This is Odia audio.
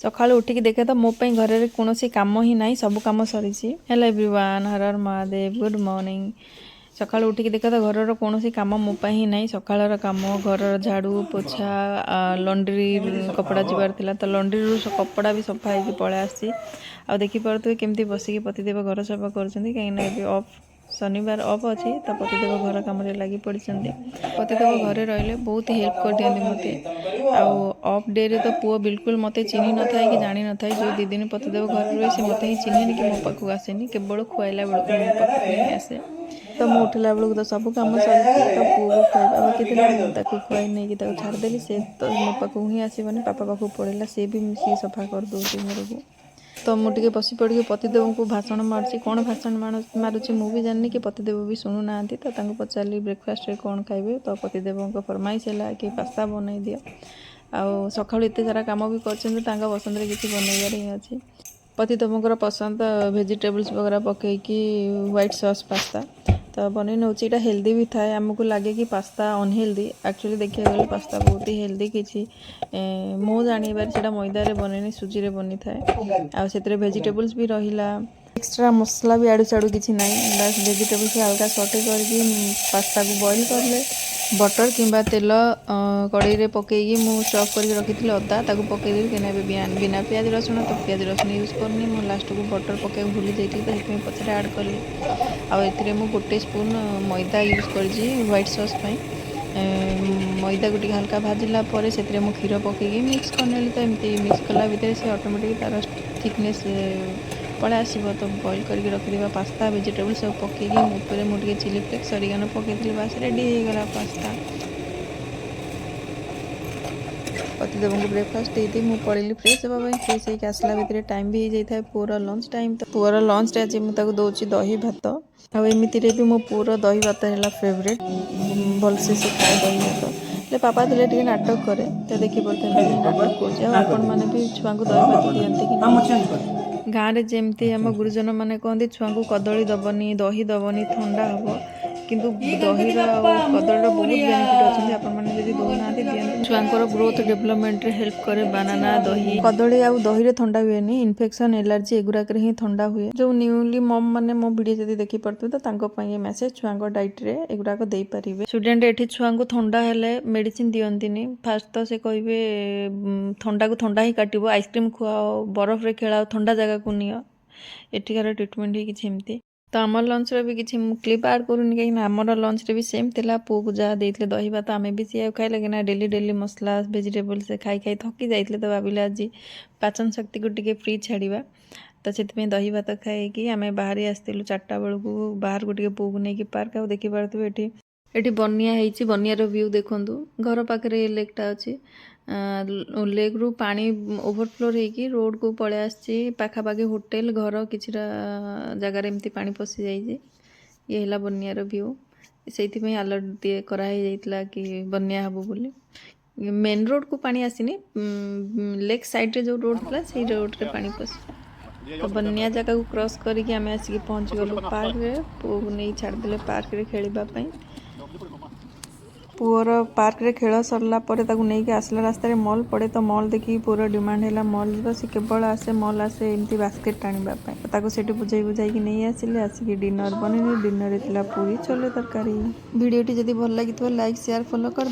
ସକାଳୁ ଉଠିକି ଦେଖେ ତ ମୋ ପାଇଁ ଘରରେ କୌଣସି କାମ ହିଁ ନାହିଁ, ସବୁ କାମ ସରିଛି। Hello everyone, Har Har Mahadev, good morning. ସକାଳୁ ଉଠିକି ଦେଖେ ତ ଘରର କୌଣସି କାମ ମୋ ପାଇଁ ହିଁ ନାହିଁ। ସକାଳର କାମ, ଘରର ଝାଡ଼ୁ ପୋଛା, ଲଣ୍ଡ୍ରି କପଡ଼ା ଯିବାର ଥିଲା, ତ ଲଣ୍ଡ୍ରିରୁ କପଡ଼ା ବି ସଫା ହେଇକି ପଳେଇ ଆସିଛି। ଆଉ ଦେଖିପାରୁଥିବେ କେମିତି ବସିକି ପତିଦେବ ଘର ସଫା କରୁଛନ୍ତି, କାହିଁକିନା ଏବେ ଅଫ୍, ଶନିବାର ଅଫ୍ ଅଛି। ତ ପତିଦେବ ଘର କାମରେ ଲାଗି ପଡ଼ିଛନ୍ତି। ପତିଦେବ ଘରେ ରହିଲେ ବହୁତ ହେଲ୍ପ କରିଦିଅନ୍ତି ମୋତେ। ଆଉ ଅଫ୍ ଡେରେ ତ ପୁଅ ବିଲକୁଲ ମୋତେ ଚିହ୍ନି ନଥାଏ କି ଜାଣିନଥାଏ। ଯେଉଁ 2 ଦିନ ପତିଦେବ ଘରେ ରୁହେ, ସେ ମୋତେ ହିଁ ଚିହ୍ନେନି କି ମୋ ପାଖକୁ ଆସେନି। କେବଳ ଖୁଆଇଲା ବେଳକୁ ମୋ ପାଖକୁ ହିଁ ଆସେ। ତ ମୁଁ ଉଠିଲା ବେଳକୁ ତ ସବୁ କାମ ସରିଛି, ତ ପୁଅକୁ ଖୁଆଇବା ବାକି ଥିଲା। ମୁଁ ତାକୁ ଖୁଆଇ ନେଇକି ତାକୁ ଛାଡ଼ିଦେଲି। ସେ ତ ମୋ ପାଖକୁ ହିଁ ଆସିବନି, ପାପା ପାଖକୁ ପଳେଇଲା। ସେ ବି ମିଶିକି ସଫା କରିଦେଉଛି ଘରକୁ। ତ ମୁଁ ଟିକେ ବସି ପଡ଼ିକି ପତିଦେବଙ୍କୁ ଭାଷଣ ମାରୁଛି। କ'ଣ ଭାଷଣ ମାରୁଛି ମୁଁ ବି ଜାଣିନି କି ପତିଦେବ ବି ଶୁଣୁନାହାନ୍ତି। ତ ତାଙ୍କୁ ପଚାରିଲି ବ୍ରେକଫାଷ୍ଟରେ କ'ଣ ଖାଇବେ। ତ ପତିଦେବଙ୍କ ଫରମାଇଶ ହେଲା କି ପାସ୍ତା ବନେଇ ଦିଅ। ଆଉ ସକାଳୁ ଏତେ ସାରା କାମ ବି କରିଛନ୍ତି, ତାଙ୍କ ପସନ୍ଦରେ କିଛି ବନେଇବାରେ ହିଁ ଅଛି। ପତିଦେବଙ୍କର ପସନ୍ଦ ଭେଜିଟେବଲ୍ସ ବଗେରା ପକେଇକି ହ୍ୱାଇଟ୍ ସସ୍ ପାସ୍ତା, ତ ବନେଇ ନେଉଛି। ଏଇଟା ହେଲ୍ଦି ବି ଥାଏ। ଆମକୁ ଲାଗେ କି ପାସ୍ତା ଅନହେଲ୍ଦି, ଆକ୍ଚୁଆଲି ଦେଖିବାକୁ ଗଲେ ପାସ୍ତା ବହୁତ ହି ହେଲ୍ଦି। କିଛି ମୁଁ ଜାଣିବାରେ ସେଇଟା ମଇଦାରେ ବନେନି, ସୁଜିରେ ବନିଥାଏ। ଆଉ ସେଥିରେ ଭେଜିଟେବଲ୍ସ ବି ରହିଲା, ଏକ୍ସଟ୍ରା ମସଲା ବି ଆଡ଼ୁ ସାଡ଼ୁ କିଛି ନାହିଁ। ବାସ୍ ଭେଜିଟେବଲ୍ସ ହାଲକା ସଟେ କରିକି ପାସ୍ତାକୁ ବଏଲ୍ କଲେ, ବଟର୍ କିମ୍ବା ତେଲ କଡ଼େଇରେ ପକେଇକି ମୁଁ ଚପ୍ କରିକି ରଖିଥିଲି ଅଦା, ତାକୁ ପକେଇଦେଲି। କାହିଁକିନା ଏବେ ବିନା ପିଆଜ ରସୁଣ, ତ ପିଆଜ ରସୁଣ ୟୁଜ୍ କରୁନି। ମୁଁ ଲାଷ୍ଟକୁ ବଟର୍ ପକେଇବାକୁ ଭୁଲି ଯାଇଥିଲି, ତ ସେଥିପାଇଁ ପଛରେ ଆଡ଼୍ କଲି। ଆଉ ଏଥିରେ ମୁଁ ଗୋଟେ ସ୍ପୁନ୍ ମଇଦା ୟୁଜ୍ କରିଛି ହ୍ୱାଇଟ୍ ସସ୍ ପାଇଁ। ମଇଦାକୁ ଟିକେ ହାଲକା ଭାଜିଲା ପରେ ସେଥିରେ ମୁଁ କ୍ଷୀର ପକେଇକି ମିକ୍ସ କରିନେଲି। ତ ଏମିତି ମିକ୍ସ କଲା ଭିତରେ ସେ ଅଟୋମେଟିକ୍ ତା'ର ଥିକନେସ୍ ପଳେଇ ଆସିବ। ତ ବଏଲ୍ କରିକି ରଖିଥିବା ପାସ୍ତା, ଭେଜିଟେବଲ୍ ସବୁ ପକେଇକି ଉପରେ ମୁଁ ଟିକେ ଚିଲି ଫ୍ଲେକ୍ସ, ଅରିଗାନୋ ପକେଇଥିଲି। ବାସ୍, ରେଡ଼ି ହେଇଗଲା ପାସ୍ତା। ପତିଦେବଙ୍କୁ ବ୍ରେକଫାଷ୍ଟ ଦେଇଦେଇ ମୁଁ ପଳେଇଲି ଫ୍ରେଶ୍ ହେବା ପାଇଁ। ଫ୍ରେଶ୍ ହେଇକି ଆସିଲା ଭିତରେ ଟାଇମ୍ ବି ହେଇଯାଇଥାଏ ପୁଅର ଲଞ୍ଚ ଟାଇମ୍। ତ ପୁଅର ଲଞ୍ଚରେ ଆଜି ମୁଁ ତାକୁ ଦେଉଛି ଦହି ଭାତ। ଆଉ ଏମିତିରେ ବି ମୋ ପୁଅର ଦହି ଭାତ ହେଲା ଫେଭରେଟ୍। ଭଲସେ ସେ ଖାଏ ଦହି ଭାତ। ହେଲେ ପାପା ଥିଲେ ଟିକେ ନାଟକ କରେ। ତ ଦେଖିପାରୁଛନ୍ତି ନାଟକ କରୁଛି। ଆଉ ଆପଣମାନେ ବି ଛୁଆଙ୍କୁ ଦହି ଭାତ ଦିଅନ୍ତି କି ନାହିଁ? ଗାଁରେ ଯେମିତି ଆମ ଗୁରୁଜନ ମାନେ କହନ୍ତି, ଛୁଆଙ୍କୁ କଦଳୀ ଦବନି, ଦହି ଦବନି, ଥଣ୍ଡା ହବ। କିନ୍ତୁ ଦହିର ଆଉ କଦଳୀର ବହୁତ ବେନିଫିଟ୍ ଅଛନ୍ତି। ଆପଣମାନେ ଯଦି ଦେଉନାହାନ୍ତି, ଦିଅନ୍ତୁ। ଛୁଆଙ୍କର ଗ୍ରୋଥ୍ ଡେଭଲପମେଣ୍ଟରେ ହେଲ୍ପ କରେ ବାନାନା, ଦହି। କଦଳୀ ଆଉ ଦହିରେ ଥଣ୍ଡା ହୁଏନି, ଇନଫେକ୍ସନ୍, ଏଲାର୍ଜି ଏଗୁଡ଼ାକରେ ହିଁ ଥଣ୍ଡା ହୁଏ। ଯେଉଁ ନ୍ୟୁଲି ମମ୍ ମାନେ ମୋ ଭିଡ଼ିଓ ଯଦି ଦେଖିପାରୁଥିବେ, ତ ତାଙ୍କ ପାଇଁ ଏ ମେସେଜ, ଛୁଆଙ୍କ ଡାଇଟ୍ରେ ଏଗୁଡ଼ାକ ଦେଇପାରିବେ। ଷ୍ଟୁଡେଣ୍ଟ, ଏଠି ଛୁଆଙ୍କୁ ଥଣ୍ଡା ହେଲେ ମେଡ଼ିସିନ ଦିଅନ୍ତିନି। ଫାଷ୍ଟ ତ ସେ କହିବେ ଥଣ୍ଡାକୁ ଥଣ୍ଡା ହିଁ କାଟିବ, ଆଇସ୍କ୍ରିମ୍ ଖୁଆଅ, ବରଫରେ ଖେଳାଅ, ଥଣ୍ଡା ଜାଗାକୁ ନିଅ। ଏଠିକାର ଟ୍ରିଟମେଣ୍ଟ ହିଁ କିଛି ଏମିତି। ତ ଆମର ଲଞ୍ଚରେ ବି କିଛି ମୁଁ କ୍ଲିପ୍ ଆଡ଼୍ କରୁନି, କାହିଁକିନା ଆମର ଲଞ୍ଚରେ ବି ସେମ୍ ଥିଲା। ପୁଅକୁ ଯାହା ଦେଇଥିଲେ ଦହି ଭାତ, ଆମେ ବି ସେଇଆକୁ ଖାଇଲେ। କାହିଁକିନା ଡେଲି ଡେଲି ମସଲା, ଭେଜିଟେବଲ୍ସ ଖାଇ ଖାଇ ଥକି ଯାଇଥିଲେ। ତ ଭାବିଲେ ଆଜି ପାଚନ ଶକ୍ତିକୁ ଟିକେ ଫ୍ରି ଛାଡ଼ିବା। ତ ସେଥିପାଇଁ ଦହି ଭାତ ଖାଇକି ଆମେ ବାହାରି ଆସିଥିଲୁ 4ଟା ବେଳକୁ ବାହାରକୁ ଟିକେ ପୁଅକୁ ନେଇକି ପାର୍କ। ଆଉ ଦେଖିପାରୁଥିବେ ଏଠି ବନ୍ୟା ହେଇଛି। ବନ୍ୟାର ଭ୍ୟୁ ଦେଖନ୍ତୁ। ଘର ପାଖରେ ଏ ଲେକ୍ଟା ଅଛି। ଲେକ୍ରୁ ପାଣି ଓଭରଫ୍ଲୋ ହେଇକି ରୋଡ଼କୁ ପଳେଇ ଆସିଛି। ପାଖାପାଖି ହୋଟେଲ, ଘର, କିଛିଟା ଜାଗାରେ ଏମିତି ପାଣି ପଶିଯାଇଛି। ଇଏ ହେଲା ବନ୍ୟାର ଭ୍ୟୁ। ସେଇଥିପାଇଁ ଆଲର୍ଟ ଦିଏ କରାହେଇଯାଇଥିଲା କି ବନ୍ୟା ହେବ ବୋଲି। ମେନ୍ ରୋଡ଼କୁ ପାଣି ଆସିନି, ଲେକ୍ ସାଇଡ଼୍ରେ ଯେଉଁ ରୋଡ଼ ଥିଲା, ସେଇ ରୋଡ଼ରେ ପାଣି ପଶି। ତ ବନ୍ୟା ଜାଗାକୁ କ୍ରସ୍ କରିକି ଆମେ ଆସିକି ପହଞ୍ଚିଗଲୁ ପାର୍କରେ। ପୁଅକୁ ନେଇ ଛାଡ଼ିଦେଲେ ପାର୍କରେ ଖେଳିବା ପାଇଁ। ପୁଅର ପାର୍କରେ ଖେଳ ସରିଲା ପରେ ତାକୁ ନେଇକି ଆସିଲା ରାସ୍ତାରେ ମଲ୍ ପଡ଼େ। ତ ମଲ୍ ଦେଖିକି ପୁଅର ଡିମାଣ୍ଡ ହେଲା ମଲ୍ ଯିବା। ସେ କେବଳ ଆସେ, ମଲ୍ ଆସେ ଏମିତି ବାସ୍କେଟ୍ ଟାଣିବା ପାଇଁ। ତ ତାକୁ ସେଠି ବୁଝାଇ ବୁଝାଇକି ନେଇ ଆସିଲେ। ଆସିକି ଡିନର ବନେଇଲି। ଡିନରରେ ଥିଲା ପୁରୀ ଛୋଲେ ତରକାରୀ। ଭିଡ଼ିଓଟି ଯଦି ଭଲ ଲାଗିଥିବ, ଲାଇକ୍, ସେୟାର, ଫଲୋ କର।